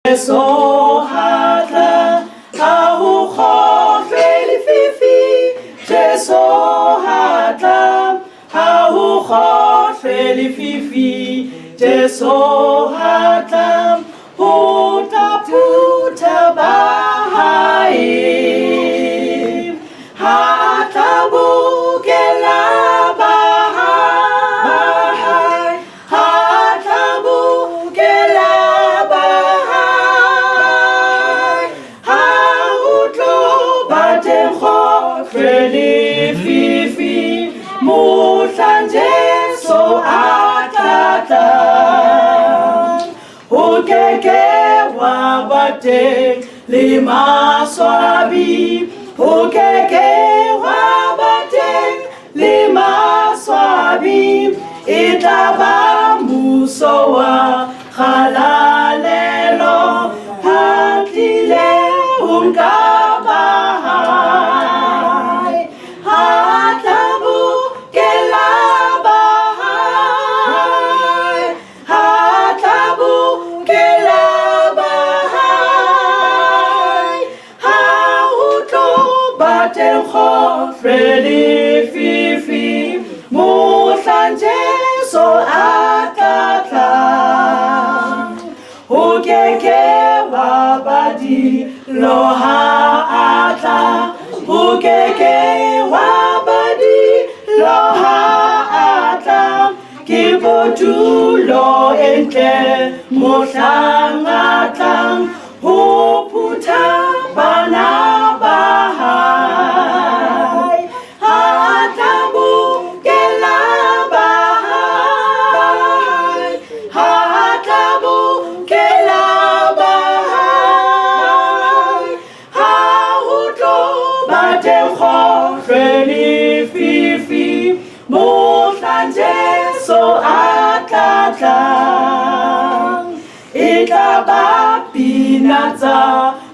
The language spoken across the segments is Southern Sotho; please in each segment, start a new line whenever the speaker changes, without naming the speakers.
Jesu ha tla, ha ho kgohlwe lefifi. Jesu ha tla, ha ho kgohlwe lefifi. Jesu ha tla, ho tla phutha ba hae. Ha tla bokella ba hae. Ha tla bokella ba hae. Ha ho tlo ba teng kgohlwe lefifi. Mohlang Jesu a tla tlang. Ho ke ke wa ba teng le maswabi. Ho ke ke wa ba teng le maswabi. E tla ba muso wa kgalalelo. Ha tlile ho nka ba hae. Ha tla bokella ba hae. Ha tla bokella ba hae. Ha ho tlo ba teng kgohlwe lefifi. Mohlang Jesu a tla tlang. Ho ke ke wa ba dillo ha a tla. Ho ke ke wa ba dillo ha a tla. Ke kotulo e ntle mohlang a tlang. Ho phutha bana ba hae. Ha tla bokella ba hae. Ha tla bokella ba hae. Ha ho tlo ba teng kgohlwe lefifi. Mohlang Jesu a tla tlang. E tla ba pina tsa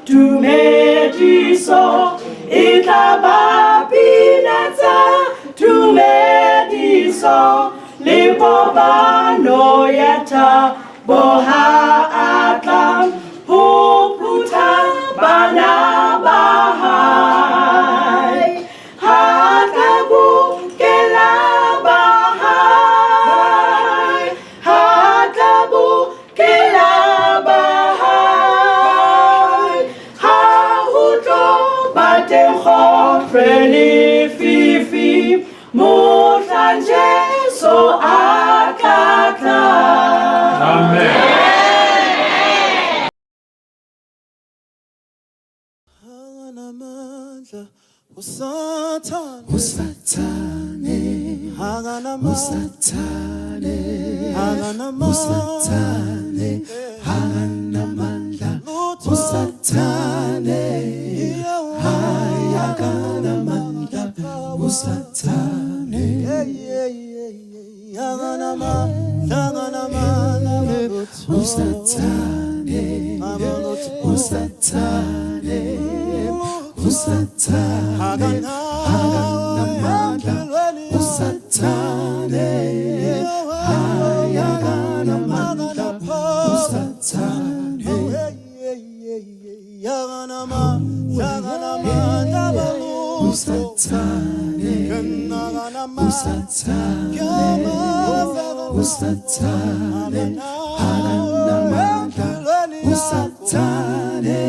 tumediso. E tla ba pina tsa tumediso. Le kopano ya thabo ha a tla. Ho phutha bana ba hae. Ha tla bokella ba hae. Ha tla bokella ba hae. Ha ho tlo ba teng kgohlwe lefifi. Mohlang Jesu a tla tlang.
Amen.
Akanamandla usathane.
Usathane.
Akanamandla.
Usathane.
Akanamandla.
Usathane akanamandla.
Lutho.
Usathane hayi akanamandla usathane.
Yeah. Akanamandla, akanamandla, lutho.
Usathane.
Abalutho.
Usathane, usathane akanamandla usathane hayi akanamandla usathane.
Akanamandla, akanamandla, lutho.
Usathane.
Akanamandla.
Usathane, usathane akanamandla usathane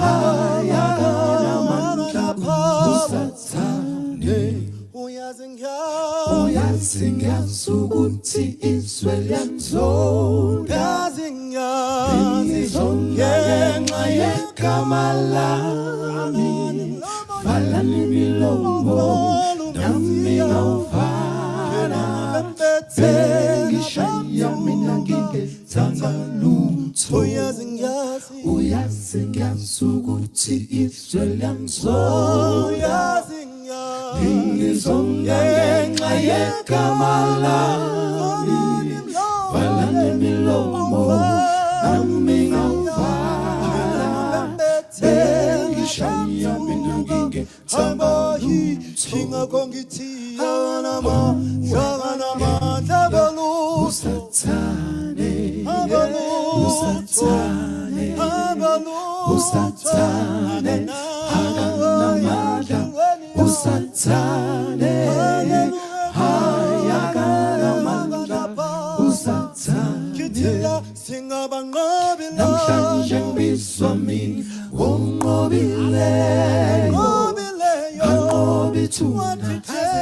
hayi akanamandla usathane. Uyazi ngiyazi ukuthi izwe liyangizonda, lingizonda ngenxa yegama lami. Valani imilomo nami ngawuvala, bengishaya mina ngingenzanga lutho. Uyazi ngiyazi ukuthi izwe liyangizonda, lingizonda ngenxa yegama lami. Valani imilomo nami ngawuvala, bengishaya mina ngingenzanga lutho.
Ingakho ngithi akanamandla, akanamandla, abalutho.
Usathane.
Abalutho.
Usathane. uSathane akanamandla, uSathane hayi akanamandla, uSathane. Namhlanje ngibizwa mina wonqobileyo, nganqoba ithuna,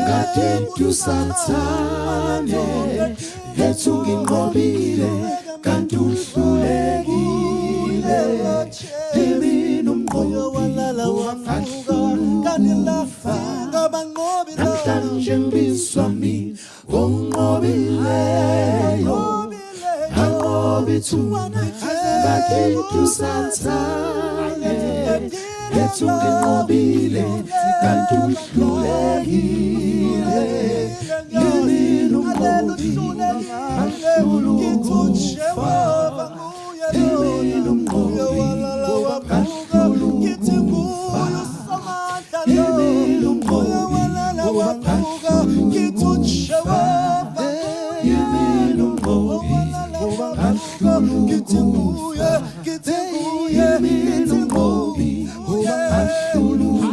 ngadida uSathane, hethu nginqobile kanti uhlulekile. Yimina umnqobi, ngahlula ukufa. Namhlanje ngibizwa mina wonqobileyo, nganqoba ithuna, ngadida uSathane, hethu nginqobile kanti uhlulekile. Yimina umnqobi, ngahlula ukufa. Yimina umnqobi, ngahlula ukufa. Yimina umnqobi, ngahlula ukufa. Yimina umnqobi, ngahlula ukufa. Yimina umnqobi, ngahlula ukufa.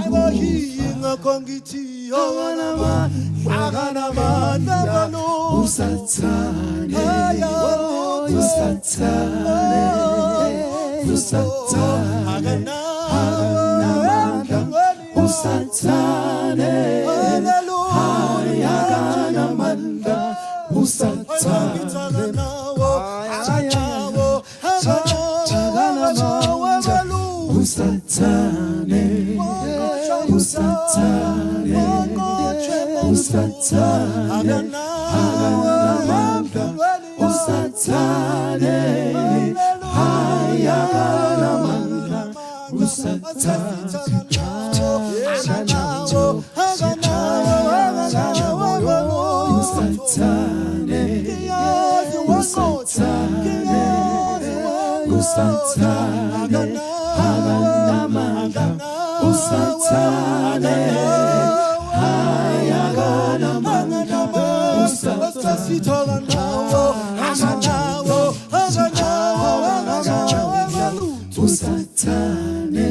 uSathane, uSathane, uSathane akanamandla, uSathane hayi akanamandla, uSathane uSathane, uSathane, uSathane akanamandla, uSathane hayi akanamandla, uSathane. uSathane, uSathane, uSathane akanamandla, uSathane hayi akanamandla, uSathane. uSathane,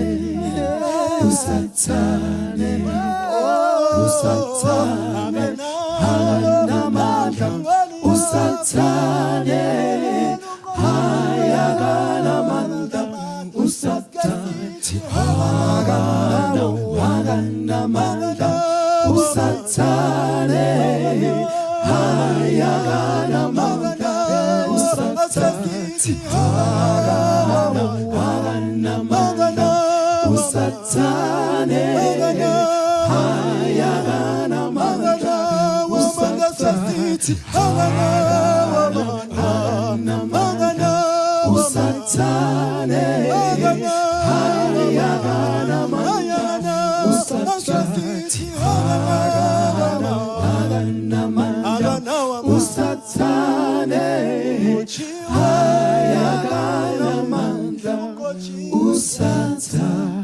uSathane, uSathane akanamandla, uSathane hayi akanamandla, uSathane akanamandla, uSathane hayi akanamandla, uSathane akanamandla, uSathane hayi akanamandla, uSathane akanamandla, uSathane hayi akanamandla, uSathane akanamandla, uSathane hayi akanamandla, uSathane.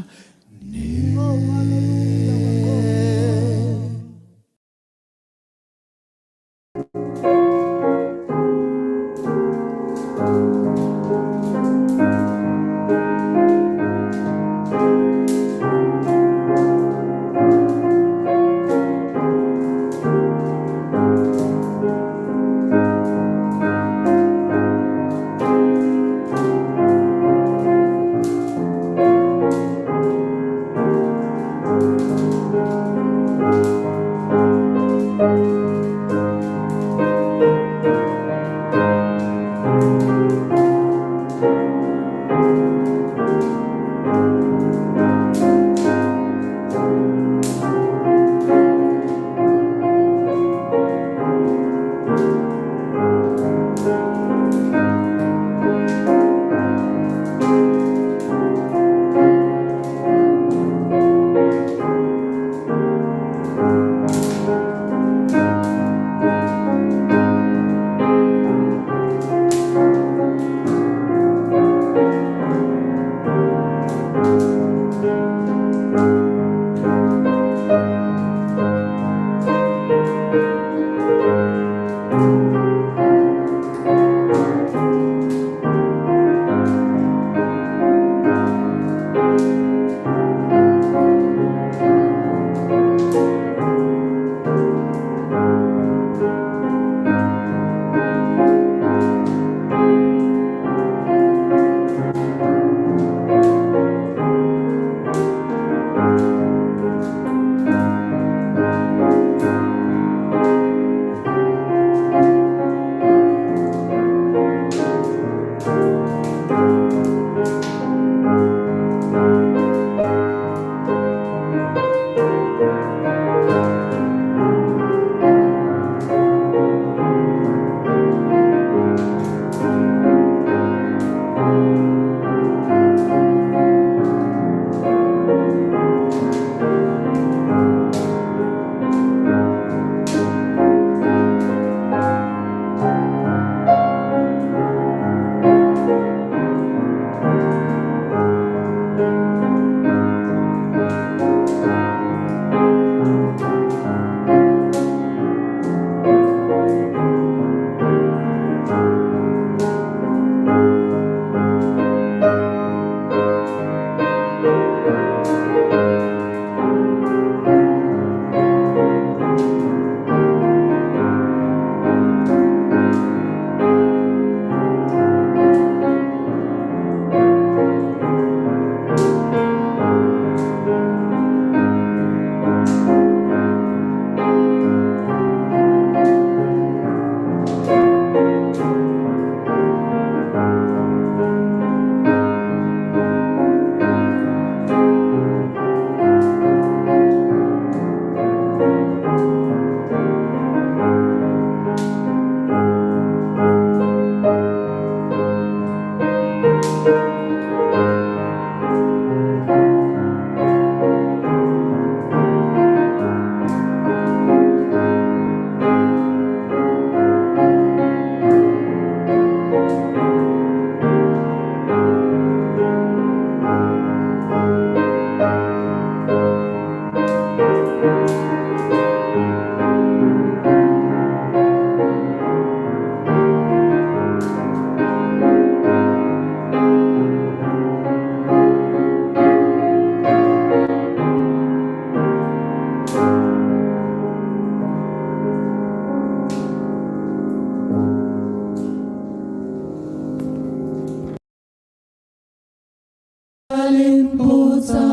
Kgotsa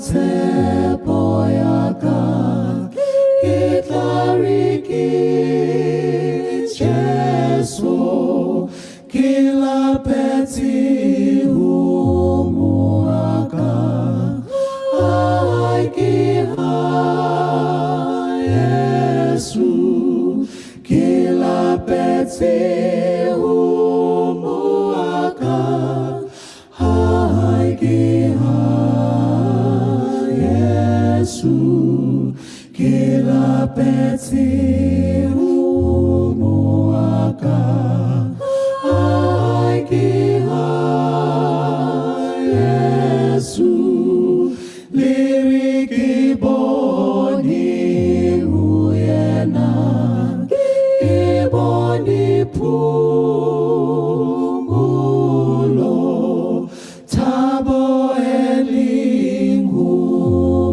tshepo ya ka, ke tla re ke Jesu, ke lapetse ho moaka. Ai ke ha Yesu, ke lapetse ho moaka. Ai ke ha Yesu, ke lapetse ho moaka. Ai ke ha Yesu, le re ke bone ho yena, ke bone phomolo, thabo e leng ho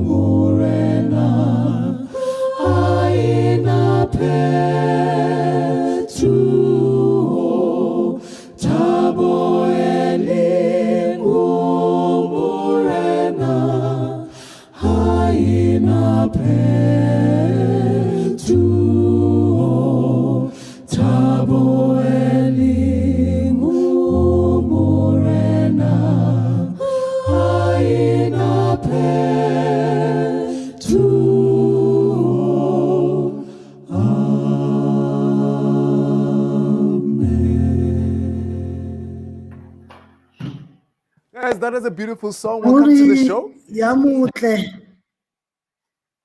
Morena. Ha ena phethoho, thabo e leng ho Morena. Ha ena phethoho, thabo e leng ho Morena. Ha ena phethoho. Amen.
Guys, that is a beautiful song. Welcome to the show.
Ya motle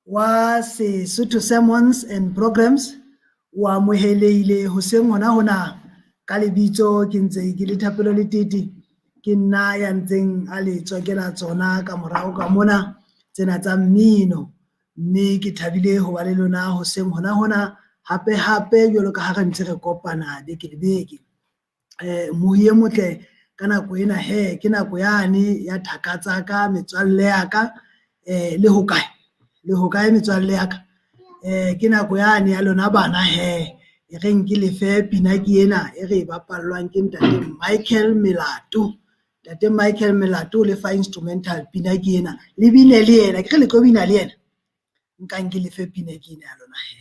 wa Sesotho Sermons and Programs o amohelehile hoseng hona hona ka lebitso ke ntse ke le Thapelo Letete ke nna ya ntseng a le tswakela tsona ka morao ka mona tsena tsa mmino mme ke thabile ho ba le lona hoseng hona hona hape hape jwalo ka ha re ntse re kopana beke le beke. Mohi e motle ka nako ena he ke nako yane ya thaka tsa ka metswalle ya ka le hokae le hokae metswalle ya ka ke nako yane ya lona bana he e reng ke lefe pina ke ena e re e bapallwang ke ntate Michael Melato. Ntate Michael Melato o lefa instrumental pina ke ena le bine le yena ke re le tlo bina le yena nkang ke lefe pina ke ena ya lona he.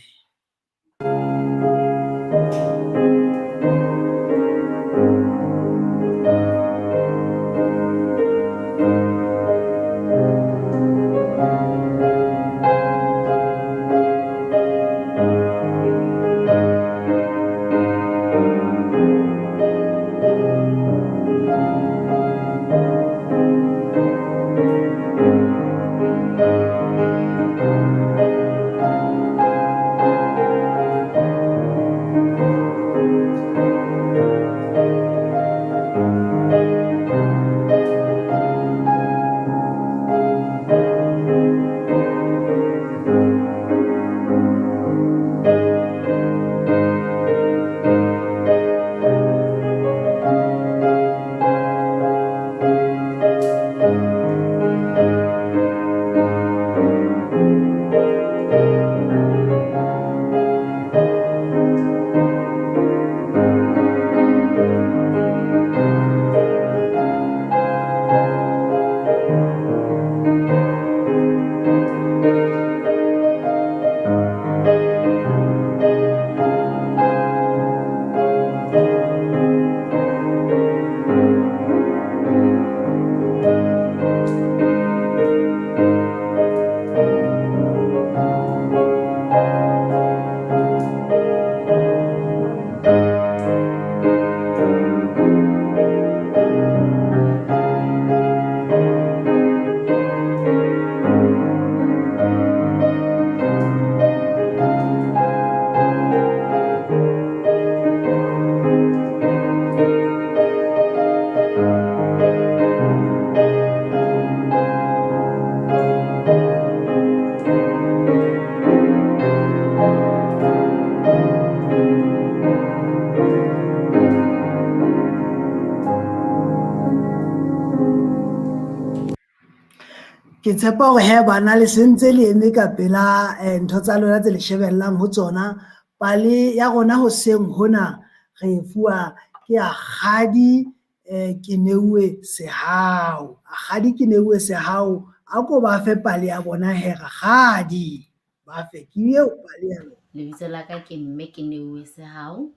Ke tshepa hore he bana le sentse le eme ka pela ntho tsa lona tse le shebellang ho tsona. Pale ya rona hoseng hona re e fuwa ke ya Kgadi Ke neuwe Sehao. Rakgadi ke neuwe Sehao, a ko ba fe pale ya bona he rakgadi. Ba fe ke eo pale ya lona.
Lebitso la ka ke mme ke neuwe Sehao.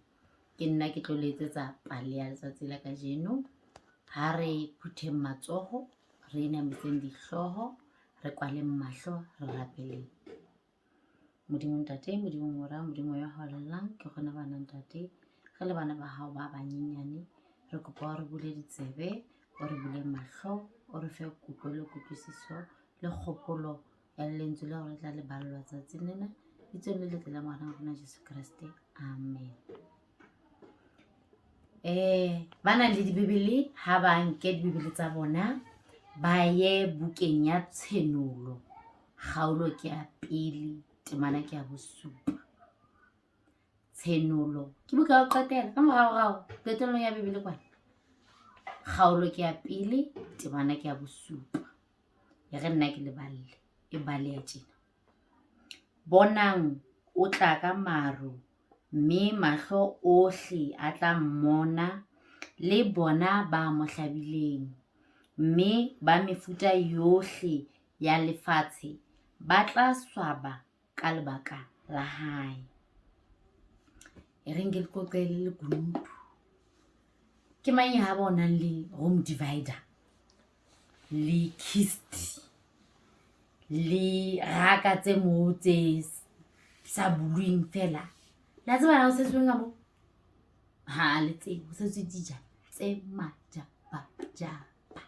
Ke nna ke tlo le etsetsa pale ya letsatsi la kajeno. Ha re phutheng matsoho, re inamiseng dihlooho, re kwaleng mahlo, re rapeleng. Modimo Ntate, Modimo Mora, Modimo ya halalelang, ke rona bana Ntate, re le bana ba hao ba banyenyane, re kopa o re bule ditsebe, o re bule mahlo, o re fe kutlo le kutlwisiso le kgopolo ya lentswe leo re tla le ballwa tsatsing lena. Bitsong le letle la Morena wa rona Jesu Kreste. Amen. Ba nang le dibibele ha ba nke dibibele tsa bona ba ye bukeng ya Tshenolo, kgaolo ke ya pele, temana ke ya bosupa. Tshenolo ke buka ya ho qetela ka moraorao qetellong ya Bibele kwana. Kgaolo ke ya pele, temana ke ya bosupa. E re nna ke le balle, e baleha tjena. Bonang o tla ka maru, mme mahlo ohle a tla mmona, le bona ba mo hlabileng, mme ba mefuta yohle ya lefatshe ba tla swaba ka lebaka la hae. E reng ke le qoqele lekunutu. Ke mang ya ba o nang le room divider le kist le raka tse moo tse sa bulweng fela? La tseba na ho setsweng ka moo? Ha le tsebe, ho setswe dijana tse majabajaba.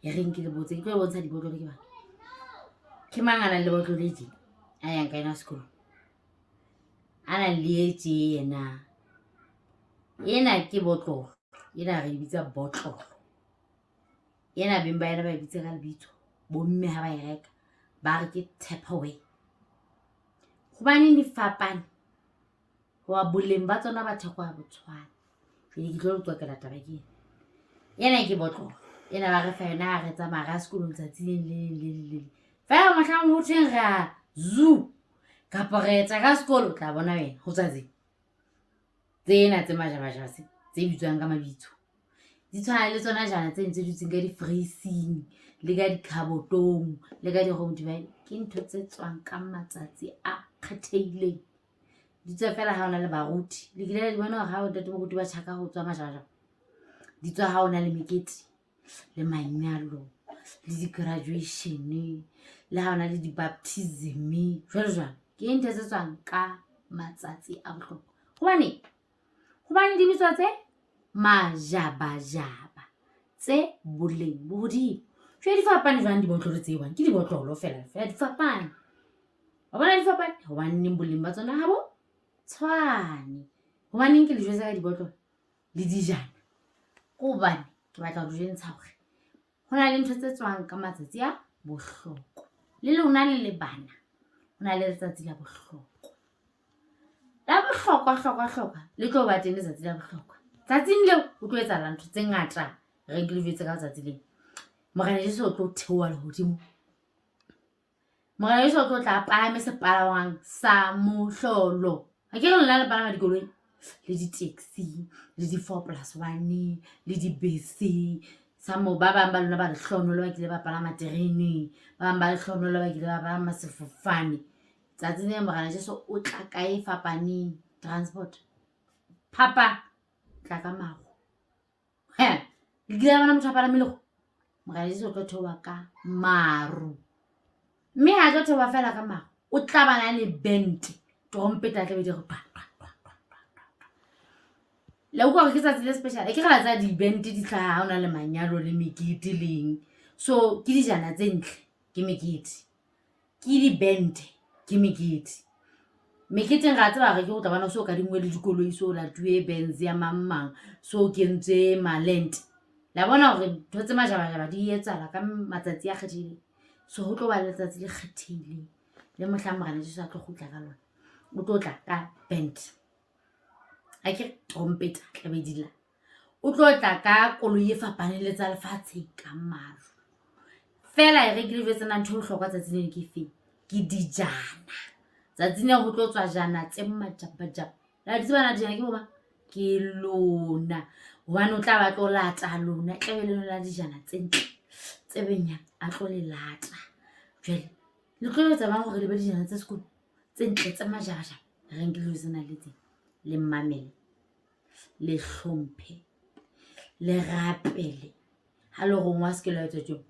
E reng ke le botse, ke tlo le bontsha dibotlolo ke bana. Ke mang a nang le botlolo e tje a yang ka yona sekolong? A nang le e tje yena. Ena ke botlolo, ena re e bitsa botlolo. Ena beng ba yona ba e bitsa ka lebitso, bomme ha ba e reka ba re ke Tupperware. Hobaneng di fapane? Hoba boleng ba tsona ba theko ha bo tshwane. Jwale ke tlo le qoqela taba ke ena. Ena ke botlolo, ena ba re fa yona ha re tsamaya re ya sekolong tsatsi le leng le le leng le leng. Feela mohlang ho thweng re ya zoo kapa re etsa ka sekolo, o tla bona wena ho tswa tsena. Tsena tse majabajaba tse bitswang ka mabitso. Di tshwana le tsona jana tse ntse dutseng ka di-freezing le ka dikhabotong le ka di-room divider. Ke ntho tse tswang ka matsatsi a kgethehileng. Di tswa fela ha ona le baruti. Le kile la di bona hore ha bontate moruti ba tjhaka ho tswa majabajaba. Di tswa ha ona le mekete le manyalo le di-graduation le ha ona le di-baptism jwalo jwalo. Ke ntho tse tswang ka matsatsi a bohlokwa. Hobane hobane di bitswa tse majabajaba tse boleng bo hodimo. Jwale di fapane jwang dibotlolo tseo? Hobane ke dibotlolo fela fela di fapane. Wa bona di fapane? Hobaneng boleng ba tsona ha bo tshwane. Hobaneng ke le jwetsa ka dibotlolo le dijana? Ke hobane ke batla ho le jwentsha hore ho na le ntho tse tswang ka matsatsi a bohlokwa. Le lona le le bana, ho na le letsatsi la bohlokwa. La bohlokwa hlokwa hlokwa le tlo ba teng letsatsi la bohlokwa. Tsatsing leo ho tlo etsahala ntho tse ngata. Re ke le jwetse ka letsatsi leo. Morena Jesu o tlo theoha lehodimo. Morena Jesu o tlo tla a palame sepalangwang sa mohlolo. Ha ke re lona le palama dikoloi le di-taxi le di-4+1 le dibese. Sa moo ba bang ba lona ba lehlohonolo ba kile ba palama terene, ba bang ba lehlohonolo ba kile ba palama sefofane. Tsatsing leo Morena Jesu o tla ka e fapaneng transport. Phapang tla ka maru. He, le kile la bona motho a palame leru? Morena Jesu o tlo theoha ka maru. Mme ha tlo theoha fela ka maru, o tla ba na le bente, trompete a tla be di re twa twa twa twa twa twa twa. La utlwa hore ke tsatsi le special. Ke re la tsaya di-band di hlaha ha hona le manyalo le mekete leng. So ke dijana tse ntle, ke mekete. Ke di-band, ke mekete. Meketeng ra tseba hore ke o tla bona so kadinngwe le dikoloi, so latuwe Benz ya mang mang, so kentswe malente. La bona hore ntho tse majabajaba di etsahala ka matsatsi a kgethehileng. So ho tlo ba le letsatsi le kgethehileng le mohlang Morena Jesu a tlo kgutla ka lona. O tlo tla ka band. Akere trompeta tla be di lla. O tlo tla ka koloi e fapaneng le tsa lefatshe ka maru. Feela e re ke le jwetse na ntho e bohlokwa tsatsing leno ke efeng? Ke dijana. Tsatsing leo ho tlo tswa jana tse majabajaba. La di tseba na dijana ke bo mang? Ke lona. Hobane o tla ba tlo lata lona, tla be le lona dijana tse ntle tse benyang, a tlo le lata. Jwale le tlo etsa jwang hore le be dijana tsa sekolo tse ntle tse majabajaba? Re nke dijo tsena le etseng, le mmamele, le hlomphe, le rapele. Ha le rongwa se ke la etsa tje,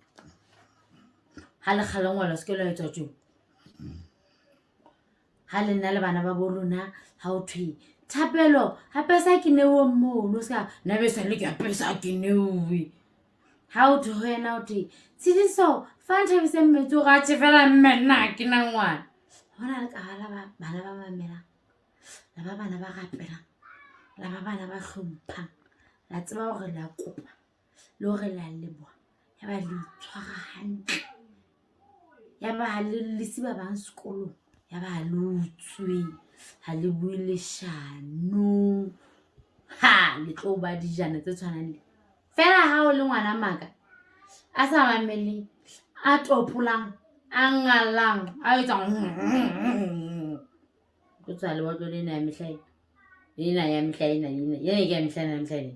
ha le kgalengwa se ke la etsa tje. Ha le nna le bana ba bo lona ha ho thwe thapelo apesa ke neuwe mono, o ska nna be sale ke apesa ke neuwe. Ha o thwe ho yena ho thwe Tshidiso fa Nthabiseng metsi o re atjhe fela mme nna ha ke na ngwana. Hona le ka ba la ba bana ba mamelang, la ba bana ba rapelang, la ba bana ba hlomphang, la tseba hore la kopa le hore la leboha. Ya ba le itshwara hantle, ya ba ha le llise ba bang sekolong, ya ba ha le utswe, ha le bue leshano. Ha le tlo ba dijana tse tshwanang le fela ha o le ngwana maka a sa mameleng, a topolang, a ngalang, a etsang o tlo tswa lebotlolo ena ya mehla ena, ena ya mehla ena, ena ena ke ya mehla ena ya mehla ena.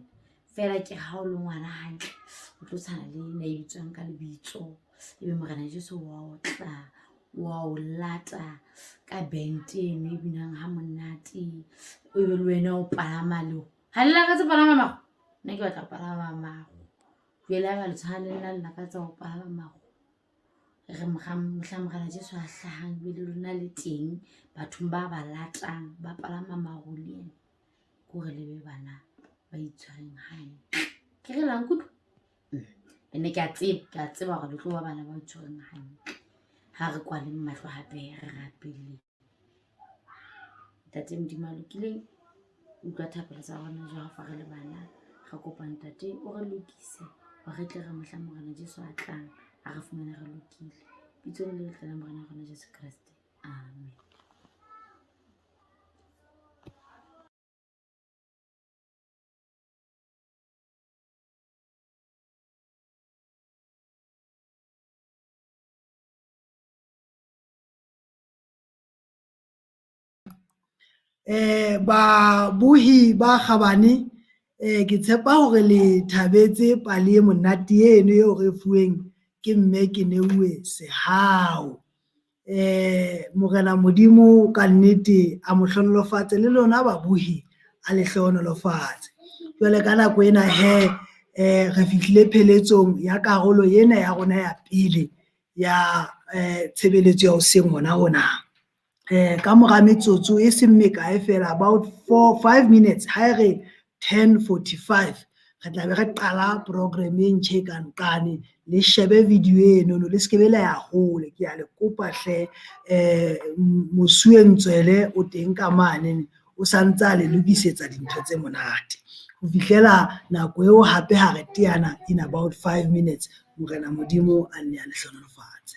Fela ke ha o le ngwana hantle, o tlo tshwana le ena e bitswang ka lebitso. Ebe Morena Jesu wa o tla, wa o lata ka band eno e binang ha monate. Ebe le wena o palama le ha le lakatse palama maru? Nna ke batla ho palama maru. Jwale ha eba le tshwana le nna le lakatsa ho palama maru. Re mohlang Morena Jesu a hlahang ebe le lona le teng bathong ba ba latang, ba palama maru le yena. Ke hore le be bana ba itshwereng hantle. Ke re la nkutlwa? Ene ke a tseba, ke a tseba hore le tlo ba bana ba itshwereng hantle. Ha re kwaleng mahlo hape re rapeleng. Ntate Modimo a lokileng, utlwa thapelo tsa rona Jehova re le bana. Re kopa ntate o re lokise hore re tle re mohlang Morena Jesu a tlang a re fumane re lokile. Bitsong le letle la Morena wa rona Jesu Kreste. Amen.
Babohi ba kgabane, ke tshepa hore le thabetse pale e monate eno eo re fuweng ke mme ke neuwe Sehao. Morena Modimo ka nnete a mo hlohonolofatse le lona babohi a le hlohonolofatse. Jwale ka nako ena he re fihlile pheletsong ya karolo ena ya rona ya pele ya tshebeletso ya hoseng hona hona. Ka mora metsotso e seng mekae fela about 4-5 minutes ha e re 10:45 re tla be re qala program e ntjha e ka nqane. Le shebe video enono le skebe la ya hole, ke a le kopa hle. Mosuwe Ntswele o teng ka mane o santse a le lokisetsa dintho tse monate. Ho fihlela nako eo hape ha re teana in about 5 minutes, Morena Modimo a nne a le hlohonolofatse.